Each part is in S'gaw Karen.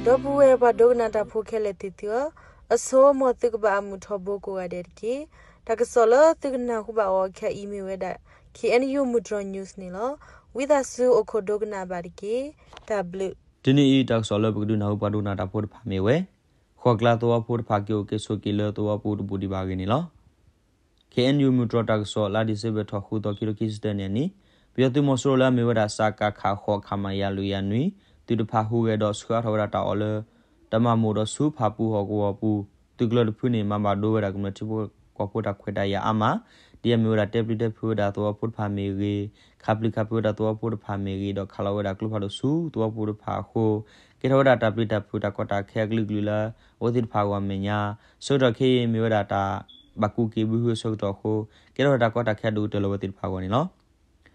ဒီပုၢ်ဝဲၢ်ပှၤဒိကနၣ်တၢ်ဖိခဲလၢာ်သ့ၣ်သုဧၢ, အဆိ မ်သုကဘၣ်အမုာ်ထီဘိကိးဂၤဒဲးတက့ၢ်. တၢ်ကစီၣ်လၢသုကနၢ်ဟူဘၣ်အီၤခဲအံၤမ့ၢ်ဝဲဒၣ် K N U မုၢ်တြီၢ် news န့ၣ်လီၤ. ဝံသးစူၤအိၣ်ခိးဒိကနၣ်ဘၣ်တက့ၢ်. တၢ်ဘျုး. တနံၤအံၤ တၢ်ကစီၣ်လၢပကဒုးနၢ်ဟူပှၤဒိကနၣ်တၢ်ဖိတဖၣ်မ့ၢ်ဝဲ ဃီၣ်ကျါသဝီဖိတဖၣ်က့ၤအိၣ်က့ၤဆိးက့ၤလၢသဝီပူၤတဘူးဒံးဘၣ်အဂ့ၢ်န့ၣ်လီၤ. K N U မုၢ်တြီၢ်တၢ်ကစီၣ် လါဒံၣ်စ့ဘၢၣ်ထီၣ်ဃုသီ ခံကထိခံဆံတၢနံၣ်အနံၤ, ပယီၤသုးမီၤစိရိၤလၢအမ့ၢ်ဝဲဒၣ် စကခ ဃိး ခမရ လွံၢ်ကယၤနွံ သုးတဖၣ်ဟူးဂဲၤဒီးဆှၢအါထီၣ်ဝဲဒၣ်တၢ်အီၣ်လၢ တၢ်မၤမိၣ်ဒီးဆူဖၣ်ပူၤဟီၣ်ကဝီၤပူၤ, သုးကျၢၢ်တဖုန့ၣ် မၤဘၣ်ဒိဝဲဒၣ်ကမျၢၢ်ထံဖိကီၢ်ဖိတၢ်ခွဲးတၢ်ယာ်အါမး, ဒ်အမ့ၢ်ဝဲဒၣ်တဲပျံၤတဲဖုးဝဲဒၣ်သဝီဖိတဖၣ်မ့ၢ်ဂ့ၤ, ခးပျံၤခးဖုးဝဲဒၣ်သဝီဖိတဖၣ်မ့ၢ်ဂ့ၤ, ဒီးခးလီၤဝဲဒၣ်ကျိဖးဒိၣ်ဆူသဝီပူၤတဖၣ်အဃိ, ကဲထီၣ်ဝဲဒၣ်တၢ်ပျံၤတၢ်ဖုးတၢ်ကီတၢ်ခဲအကလုာ်ကလုာ်လၢ အဝဲသ့ၣ်တဖၣ်အဂီၢ်အမဲာ်ညါ, ဆၢကတီၢ်ခဲအံၤမ့ၢ်ဝဲဒၣ်တၢ်ဘၣ်ကူးက့ၤဘုဟုအဆၢကတီၢ်အဃိ, ကဲထီၣ်ဝဲဒၣ်တၢ်ကီတၢ်ခဲအဒိၣ်ကတၢၢ်လၢအဝဲသ့ၣ်တဖၣ်အဂီၢ်န့ၣ်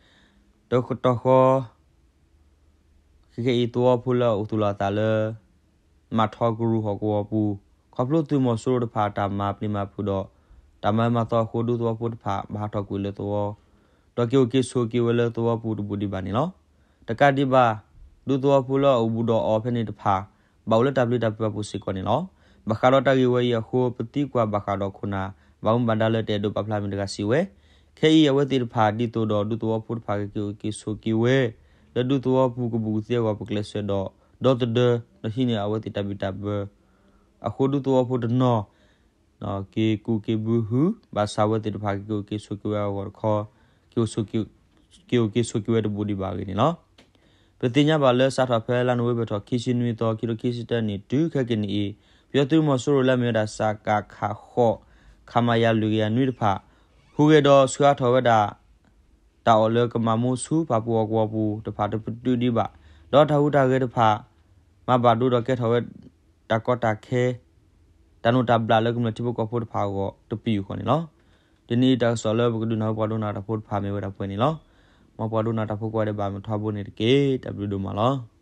လီၤ. တကတီၢ်ဃီ ခဲကနံၣ်အံၤသဝီဖိလၢအအိၣ်သူၣ်လီၤအသးလၢ မၤထီကရူၢ်ဟီၣ်ကဝီၤပူၤ, ခီဖျိသုးမီၤစိရိၤတဖၣ်တၢ်မၤပျံၤမၤဖုးဒီး တၢ်မၤအၢမၤသီအဃိ ဒူသဝီဖိတဖၣ်ဘၣ်ဟးထီၣ်ကွံာ်လၢသဝီ, ဒီးက့ၤအိၣ်က့ၤဆိးက့ၤဝဲလၢသဝီပူၤတဘူးဒံးဘၣ်န့ၣ်လီၤ. တကးဒံးဘၣ် ဒူသဝီဖိလၢအအိၣ်ဘူးဒီးအီၤဖဲန့ၣ်တဖၣ် ဘၣ်အိၣ်လၢတၢ်ပျံၤတၢ်ဖုးအပူၤစ့ၢ်ကီးန့ၣ်လီၤ. ဘၣ်ဃးဒီးတၢ်ဂ့ၢ်ဝဲအံၤအဃိ ပသံကွၢ်ဘၣ်ဃးဒီးခိၣ်နၢ် ဘၣ်မူဘၣ်ဒါလၢတအဲၣ်ဒိးပာ်ဖျါမံၤတဂၤစံးဝဲ, ခဲအံၤအဝဲသ့ၣ်တဖၣ်ဒ်သိးဒီးဒူသဝီဖိတဖၣ်ကက့ၤအိၣ်က့ၤဆိးက့ၤဝဲ လၢဒူသဝီပူၤကဘူးကသ့အဂီၢ် ပကျဲးစၢးဒီး ဒီသဒၢ ဒီးဟံးန့ၢ်အဝဲသ့ၣ်တၢ်ဘံၣ်တၢ်ဘၢ အဃိဒူသဝီဖိတနီၤ က့ၤကူးက့ၤဘုဟု ဘၣ်ဆၣ်အဝဲသ့ၣ်တဖၣ်ကက့ၤအိၣ်က့ၤဆိးက့ၤဝဲအဂီၢ်တခီ က့ၤအိၣ်က့ၤဆိးက့ၤဝဲတဘူးဒံးဘၣ်အဂ့ၢ်န့ၣ်လီၤ. ပသ့ၣ်ညါဘၣ်လၢစးထီၣ်ဖဲလါနိၣ်ဝ့ဘၢၣ်ထီၣ်ခံဆံနွံသီ ခံကထိခံဆံတၢနံၣ် တုၤခဲကနံၣ်အံၤ ပယီၤသုးမီၤစိရိၤလၢအမ့ၢ်ဝဲဒၣ် စကခ ဃိး ခမရ လွံၢ်ကယၤနွံတဖၣ် ဟူးဂဲၤဒီးဆှၢအါထီၣ်ဝဲဒၣ် တၢ်အီၣ်လၢကမၤမူဆူဖၣ်ပူၤဟီၣ်ကဝီၤပူၤတဖၣ်တပတုာ်ဒံးဘၣ်, ဒီးတၢ်ဟူးတၢ်ဂဲၤတဖၣ် မၤဘၣ်ဒိဒီးကဲထီၣ်ဝဲ တၢ်ကီတၢ်ခဲ တၢ်နိးတၢ်ဘျးလၢကမျၢၢ်ထံဖိကီၢ်ဖိတဖၣ်အဂီၢ်တပယူာ်ဃီန့ၣ်လီၤ. တနံၤအံၤတၢ်ကစီၣ်လၢပကဒုးနၢ်ဟူပှၤဒိကနၣ်တၢ်ဖိတဖၣ်မ့ၢ်ဝဲဒၣ်ပှဲၤန့ၣ်လီၤ. မ်ပှၤဒိကနၣ်တၢ်ဖိကိးဂၤဒဲးဘၣ်မုာ်ထီဘိန့ၣ်တက့ၢ်. တၢ်ဘျုးဒိၣ်မးလီၤ.